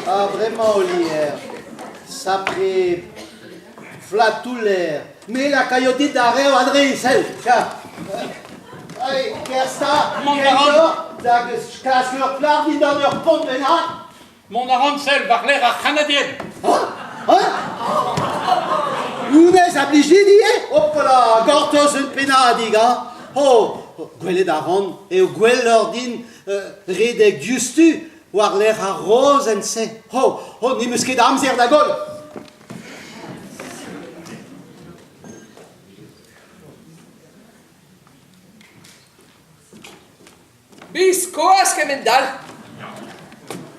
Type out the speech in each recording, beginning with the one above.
Ha bremañ, Olier, sapre flatouler, me lakaio dit da rev a-dreñv, sell, ya. Allez, kerzh 'ta, Mont a ran. kentoc'h, da klask ur plac'h dindan ur pont bennak. Mont a ran sell war-lerc'h ar C'hanadian. Hein Hein Honnezh a blij dit ivez Hopala, gortoz un pennadig, ha Oh, gwelet a ran eo gwelloc'h din redek diouzhtu war-lerc'h ar rozenn-se. Oh, oh, n'em eus ket amzer da goll. Biskoazh kemend-all.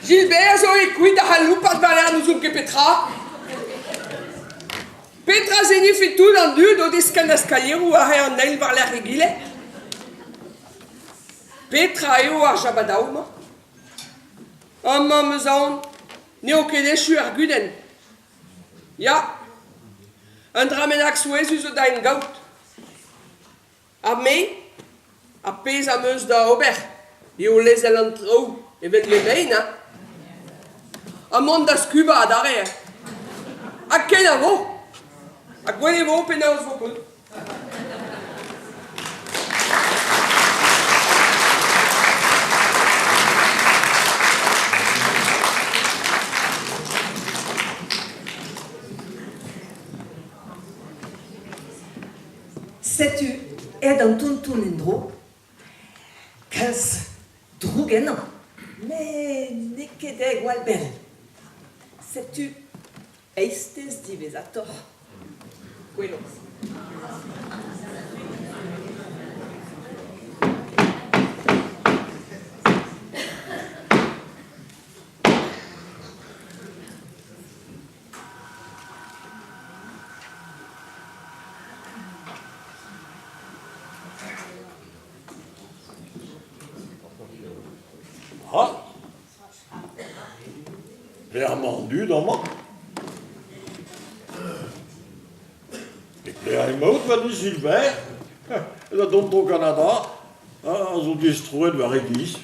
Gilbert zo e kuit da c'haloupat war-lerc'h n'ouzon ket petra. Petra zenife tout an dud o deus ken a skalieroù aze an eil war-lerc'h egile? Petra eo ar jabadao-mañ? Amañ 'm eus aon n'eo ket echu ar gudenn. Ya, un dra bennak souezhus zo da en gaout. Ha me, ar pezh am eus da ober eo lezel an traoù evel m'emaint hein. Ha mont da skubañ adarre hein. Ha kenavo! Ha gwelet e vo penaos 'vo kont. Setu aet an tonton en-dro, kalz droug ennañ, met n'eo ket aet gwall bell. Setu eizhtez diwezhatoc'h. Gwelomp. Ha pelec'h emañ an dud amañ? E pelec'h emaout va Gilbert? Da dont d'o Kanada a zo distroet war e giz.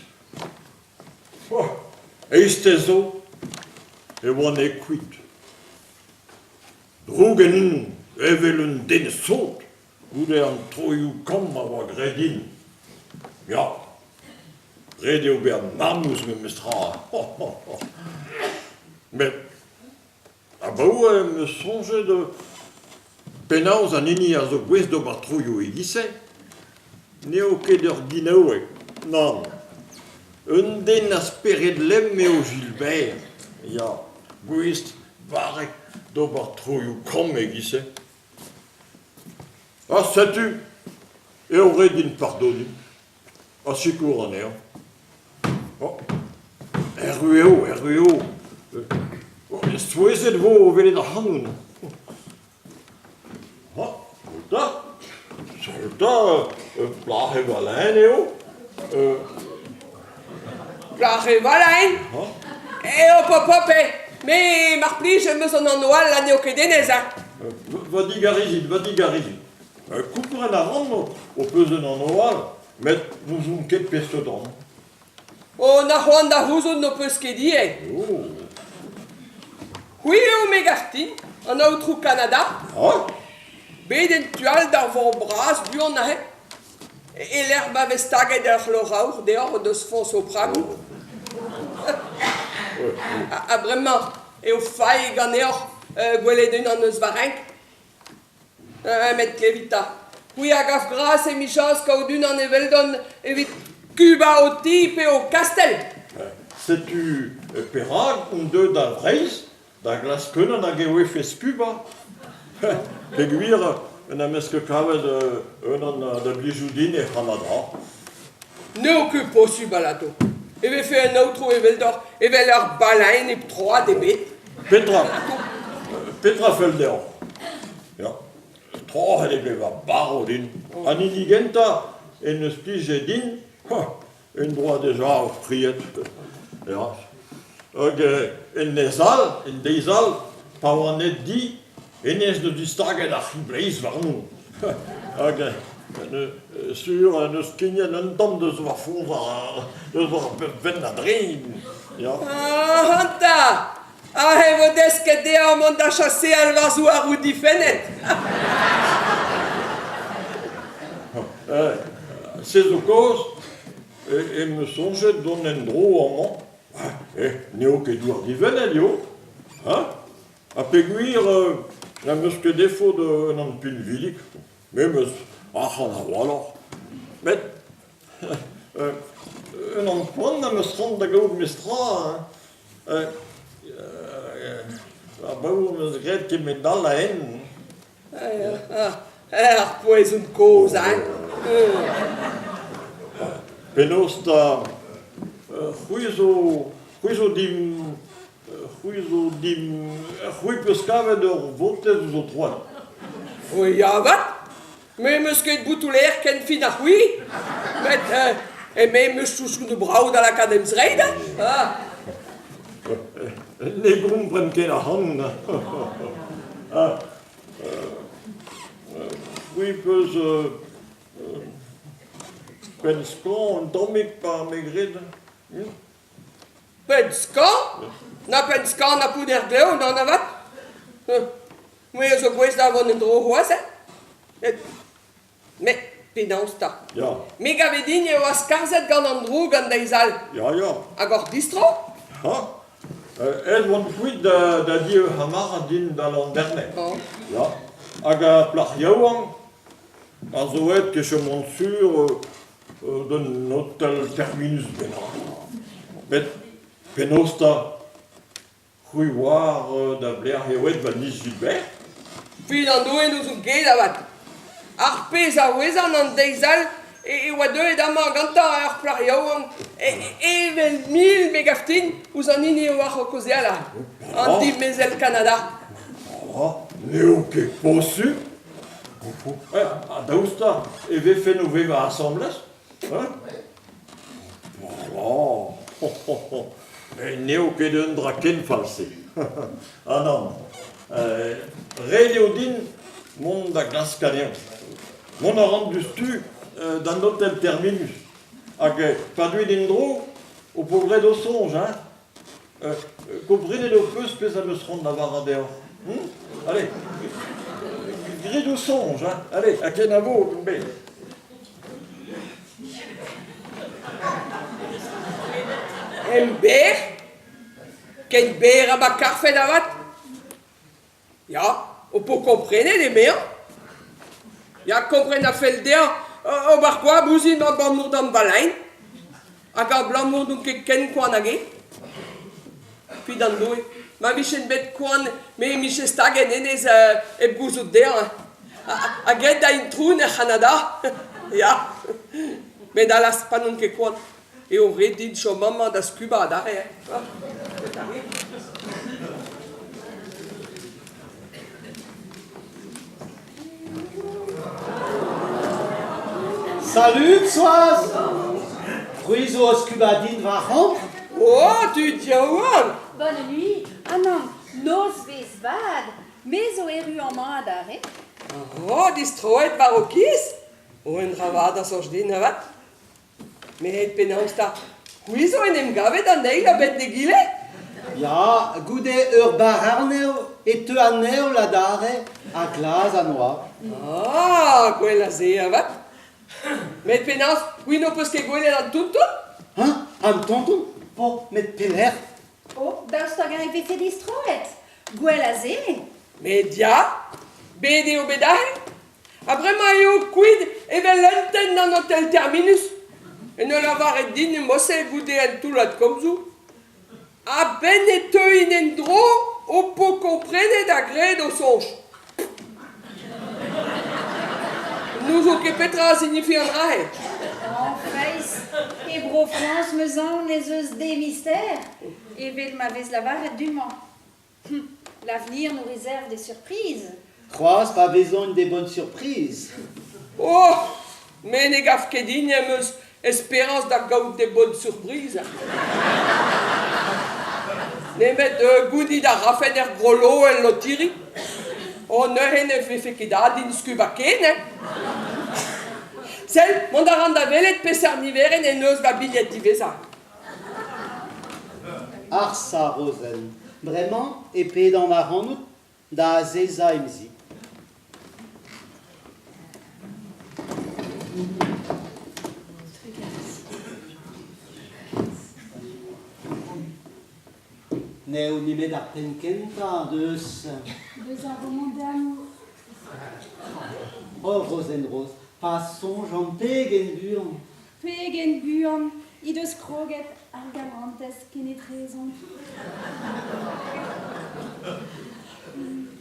Eizhtez zo e oan aet kuit. Droug ennon evel un den sot goude an troioù-kamm a oa graet din. Ya, ret eo bezañ marmouz memestra. Met abaoe em eus soñjet penaos an hini a zo gouest d'ober troioù e-giz-se n'eo ket ur ginaoueg, nann. Un den a spered lemm eo Gilbert, ya, gouest, barrek d'ober troioù kamm e-giz-se. Ha setu eo ret din pardoniñ ha sikour anezhañ. Oh, erru eo, erru eo. Souezhet e vo o welet ac'hanon. Oh, da, da, plac'h e Valin eo. Plac'h e Valin Eh, hop, hop, hop, eh. Me, mar plij, em eus an anv all ha n'eo ket hennezh, hein. Va digarezit, va digarezit. Kompren a ran ho peus un anv all, met n'ouzon ket peseurt anv. Oh, na c'hoant da c'houzout n'ho peus ket ivez. Oh. C'hwi eo, me 'gav din, an aotrou Kanada. Ah Bet en tu all d'ar vor bras du-hont aze, e-lec'h ma vez staget ur c'hloraour deoc'h deus foñs ho pragoù. Ha bremañ eo fae ganeoc'h gwelet unan eus va renk. Met klevit 'ta, c'hwi a gav gras emichañs kaout unan eveldon evit kubañ ho ti pe ho kastell. Setu perak on deuet da Vreizh da glask unan hag e ouefe skubañ. Peogwir n'am eus ket kavet unan da blijout din e C'hanada. N'eo ket posubl alato e vefe un aotrou eveldoc'h evel ur balein hep troad ebet. Petra Petra fell deoc'h? Ya, troc'het eo bet va barv din. An hini gentañ en deus plijet din, en doa deja ur pried. Ya. Hag en deiz all, en deiz all, pa oan aet di, hennezh 'neus distaget ar c'hi-bleiz warnon. Hag sur en deus kignet un tamm deus va foñs deus va benn a-dreñv. Ya. Ac'hanta! Ah! Aze e vo desket dezhañ mont da chaseal war zouaroù difennet. Se zo kaoz em eus soñjet dont en-dro amañ. Eh, n'eo ket douar divennet eo, hein? Ha peogwir n'am eus ket defaot un an pinvidik, me 'm eus arc'hant a-walc'h. Met un ampoent am eus c'hoant da gaout memestra hein. Abaoe am eus graet kement all a hent. Ar poezon kozh hein. Penaos 'ta c'hwi zo c'hwi zo dimp c'hwi zo dimp c'hwi 'peus kavet ur votez ouzh ho troad. O ya avat Me 'meus ket botoù-lêr ken fin ha c'hwi, met me 'meus chouchounoù brav da lakaat em zreid. Ah. Ne gompren ket ac'hanon. Ah, c'hwi 'peus penn-skañv un tammig pa me gred. Penn-skañv? Na penn-skañv na pounner-glev, nann avat. Me a zo gouest da vont en-dro c'hoazh, hein. Met penaos 'ta? Ya. Me 'gave din e oa skarzhet gant an droug an deiz all. Ya, ya. Hag oc'h distro? Ha Aet oan kuit da, da di ur c'hamarad din da Landerne. Oh. Ya. Hag ar plac'h yaouank a zo aet ket chomont sur d'un otel terminus bennak. Met penaos 'ta? C'hwi 'oar da belec'h eo aet va niz Gilbert? Fin an Doue n'ouzon ket avat. Ar pezh a ouezan an deiz all e oa deuet amañ gantañ ur plac'h yaouank evel mil me gav din ouzh an hini e oac'h o kaozeal an dimezell Kanada. N'eo ket posupl. Ha daoust ha e vefen o vevañ asambles? Hein? Oh, n'eo ket un dra ken fall-se. Ah nann, ret eo din mont da glask anezhañ. Mont a ran diouzhtu d'an otel Terminus. Hag pa deuit en-dro, ho po graet ho soñj, hein? Komprenet ho peus pezh am eus c'hoant lavaret deoc'h. Hmm? Allez, grit ho soñj, hein? Allez, ha kenavo, be. Emberr? Ken berr ha ma karfet avat? Ya, ho po komprenet emezañ. Ya, kompren a fell dezhañ ober koad ouzhin abalamour d'am balein hag abalamour n'on ket ken koant hag eñ. Fidandoue, ma vijen bet koant me em bije staget hennezh hep gouzout dezhañ. Hag aet da intron er C'hanada. Ya, met allaz, pa n'on ket koant eo ret din chom amañ da skubañ adarre. Salud, Soaz! C'hwi zo o skubañ din va c'hambr? Oh, tud yaouank! Bonne nuit. Ah non, nozvezh vat. Me zo erru amañ adarre. Oh, distroet war ho kiz? Oh, un dra vat a soñj din avat. Met penaos 'ta? C'hwi zo en em gavet an eil a-benn d'egile? Ya, goude ur barr-arnev e teu an heol adarre ha glas an oabl. Ah, gwell a se avat. Met penaos, c'hwi n'ho peus ket gwelet an tonton? Hein? An tonton? Po, met pelec'h? Oh, daoust hag-eñ e vefe distroet? Gwell a se. Met ya, bet eo bet aze. Ha bremañ eo kuit evel un tenn d'an otel Terminus. En ul lavaret din emañ-se goude un toullad komzoù. A-benn e teuin en-dro ho po komprenet ha graet ho soñj. N'ouzon ket petra a signifi an dra-se. Oh, feiz, e Bro-Frañs 'm eus aon ez eus des mystères, evel ma vez lavaret du-mañ. L'avenir nous réserve des surprises. C'hoazh pa vezont des bonnes surprises. Oh, me ne gav ket din em eus esperañs da gaout des bonnes surprises. Nemet gounit a rafen er grollo el lotiri. Oh, neuze ne vefe ket aet din skubañ ken, hein. Sell, mont a ran da welet peseurt niverenn en deus va bilhed diwezhañ. Arsa, Rozenn. Bremañ e pedan ac'hanout da azezañ em zi. N'eo nemet ar penn-kentañ deus... Deus ar romant d'amour. Oh, Rozenn Roz, pa soñjan pegen buan. Pegen buan he deus kroget ar garantez kenetrezomp.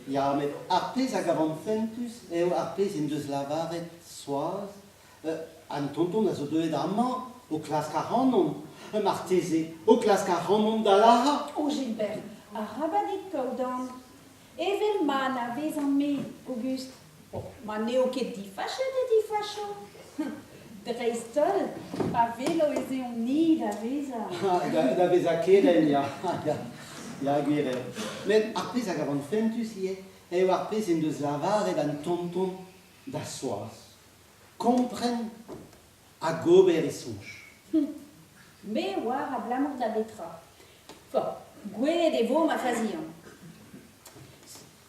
Ya, met ar pezh a gavan fentus eo ar pezh en deus lavaret Soaz. An tonton a zo deuet amañ o klask ac'hanon, marteze o klask ac'hanon da lazhañ. O Gilbert, arabat eo kaout aon. Evel ma anavezan-me, Auguste. Oh, ma n'eo ket difachet e difacho. Dreist-holl, pa welo ez eomp-ni da vezañ. Da vezañ kerent, ya. Ya, gwir eo. Met ar pezh a gavan fentus ivez eo ar pezh en deus lavaret an tonton da Soaz. Kompren hag ober e soñj. Me 'oar abalamour da betra. Bon, gwelet e vo ma fazian.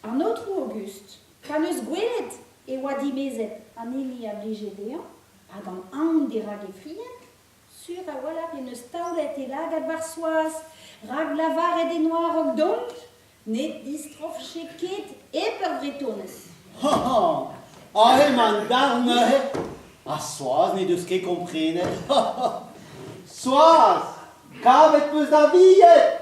An aotrou Auguste, pa 'neus gwelet e oa dimezet an hini a blije dezhañ, ha gant aon dirak he fried, sur a-walc'h en deus taolet e lagad war Soaz, rak lavaret en oa a-raok dont ne distrofje ket hep ur Vretonez. Ha ha! Aze emañ an darn neuze! Ha Soaz n'he deus ket komprenet. Soaz! Kavet 'peus da bilhed!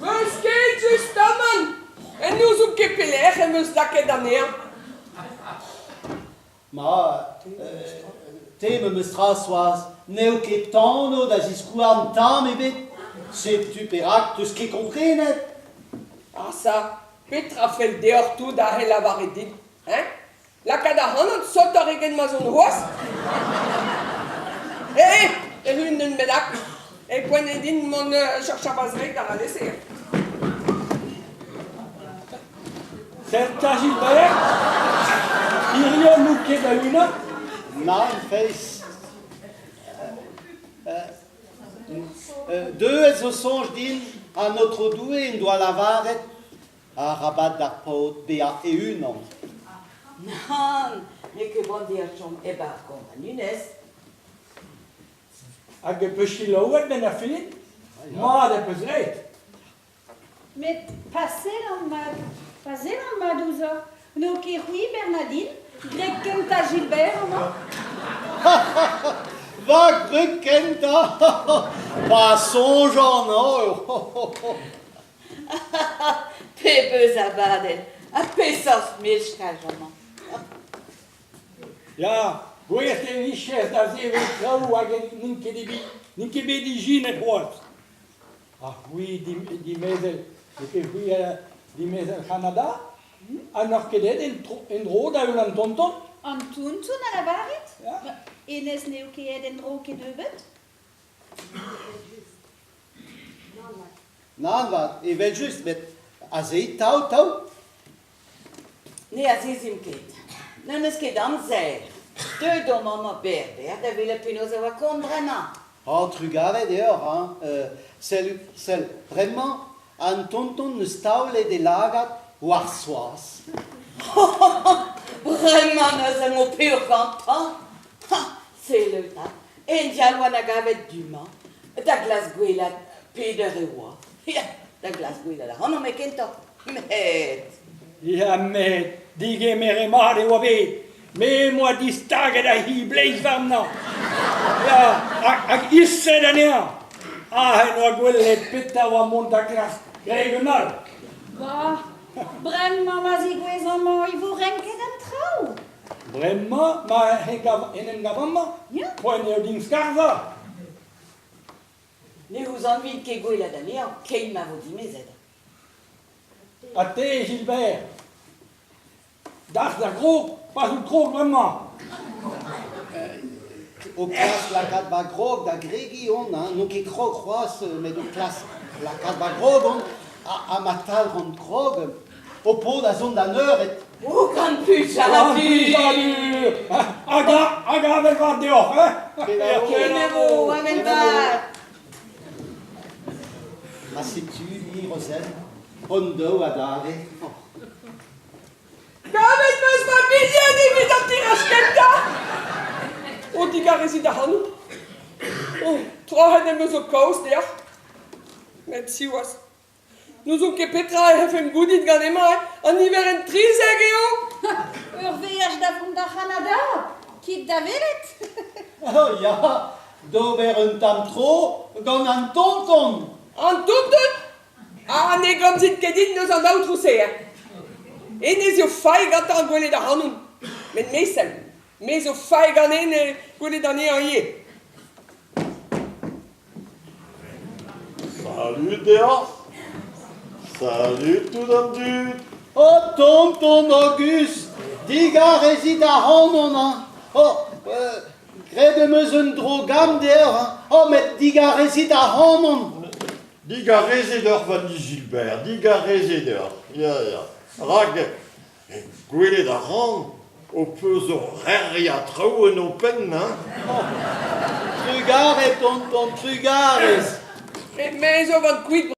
'Meus ket justamant! En n'ouzon ket pelec'h em eus lakaet anezhañ. Ma, te memes tra, Soaz, n'eo ket anv da ziskouarn tamm ebet. Setu perak 'teus ket komprenet. Asa, petra fell deoc'h tout aze lavaret din, hein? Lakaat ac'hanon sotoc'h eget ma'z on c'hoazh? Eh, erru un den bennak. E poent eo din mont chercher va zreid àr alese. Sell 'ta Gilbert, hirio n'out ket da-unan? Nann, feiz. Deuet zo soñj din an Aotrou Doue en doa lavaret Arabat d'ar paotr bezañ e-unan. Nann, n'eo ket bon dezhañ chom hep ar gompagnunezh. Hag e peus selaouet 'benn ar fin? Mat e peus graet. Met pa sellan mat, pa sellan mat ouzhoc'h, n'eo ket c'hwi, Bernadine, graet kentañ Gilbert amañ? Va gwreg kentañ! Pa soñjan, oh! Pebezh abadenn! Ha peseurt meskaj amañ! Ya, gouest e vijes da sevel traoù hag n'int ket evit, n'int ket bet ijinet c'hoazh. Ha c'hwi dimezell, n'eo ket c'hwi dimezell C'hanada? Ha n'oc'h ket aet en-dro da heul an tonton? An tonton a lavarit? Hennezh n'eo ket aet en-dro kennebeut? Nann 'vat, evel-just, met aze tav, tav. Ne azezimp ket. N'em eus ket amzer. Deuet omp amañ berr-berr da welet penaos e oa kont bremañ. Oh, trugarez deoc'h, hein. Sell, sell, bremañ, an tonton 'neus taolet e lagad war Soaz. Bremañ neuze emañ peoc'h gantañ. Ha, sell eta, en dial oa na gavet du-mañ, da glask gwelat peder e oa. Ya, da glask gwelat ac'hanomp eo kentoc'h. Met... Ya, met digemeret mat e oa bet. Me 'm boa distaget ar c'hi bleiz warnañ. Ya, hag iset anezhañ. Aze 'noa gwelet petra oa mont da glask greg un all. Bah, bremañ ma zegouezh amañ e vo renket an traoù. Bremañ ma en em gav amañ, poent eo din skarzhañ. Ne c'houzanvin ket gwelet anezhañ keit ma vo dimezet. Ha te, Gilbert, dalc'h da grog, pa 'z out krog bremañ. O klask lakaat va grog da gregiñ on, hein. N'on ket krog c'hoazh, met o klask lakaat va grog on, ha ma talc'han krog, Ho po da zont d'an eured. O, gant plijadur! Plijadur! Hag hag avel vat deoc'h, hein? Kenavo, avel vat! Ha setu ni, Rozenn. Hon-daou adarre. Oh. Kavet 'm eus ma bilhed evit an tiraj kentañ! O digarezit ac'hanon. Oh, troc'het em eus ho kaoz deoc'h. Met siwazh, n'ouzon ket petra e c'hellfemp gounit gant hemañ, hein. An niverenn 13 eo! Ur veaj da vont d'ar C'hanada? Kit da welet! Oh ya, d'ober un tamm tro gant an tonton. An tonton? Ha ne gomzit ket din eus an aotrou-se, hein. Hennezh eo fae gantañ gwelet ac'hanon. Met me sell, me zo fae ganen gwelet anezhañ ivez. Salud deoc'h! Salud tout an dud! Oh, tonton August, digarezit ac'hanon, hein. Oh, graet em eus un dro-gamm deoc'h, hein. Oh, met digarezit ac'hanon. Digarezit deoc'h, va niz Gilbert, digarezit deoc'h. Ya, ya. Rak gwelet a ran ho peus ur reuriad traoù en ho penn, hein? Oh, trugarez, tonton, trugarez. Me zo gant kuit.